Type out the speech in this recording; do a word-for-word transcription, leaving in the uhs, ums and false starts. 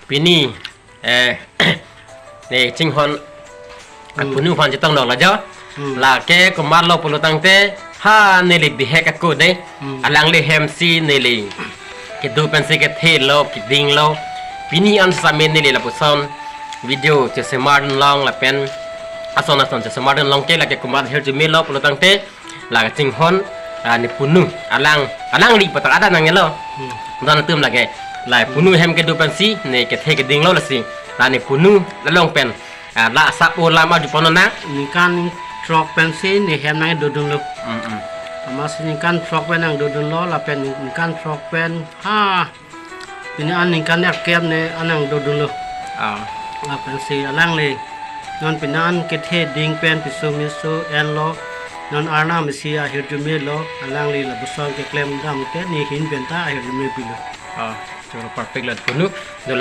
Pini, eh, ne chinghon, hmm, punu aphan chetong dok la jo. Hmm. Lake komatlo pulo tangte, ha neli bihek ako de. Hmm. Alangli hem si neli kedo pensi kethelo, kedinglo. Pini an same neli lapuson video chesemar long lapen ason ason chesemar long ke lake komat ahirjume lo pulo tangte, lake chinghon, ah, ne punu, alang, alangli patar ada nangnelo. Hmm. Don atum lake, la punu hem kedo pensi ne kethe kedinglo lasi, la ne punu along pen, ah, la asap o lam aju pono nang. Ningkan throk pensi ne hem nangdodunlo. Hmm, hmm. Amatsi ningkan throk pen nangdodunlo, lapen ningkan throk pen, ha, pini an ningkan nerkep ne an nangdodunlo. Ah. Lapensi alangli non pini an kethe ding pen piso miso enlo. Non arnam isi ahirjume lo, alangli lapuson keklem dam te ne ahin pen ta ahirjume pilo. Ah, choro perfect la punu. Dola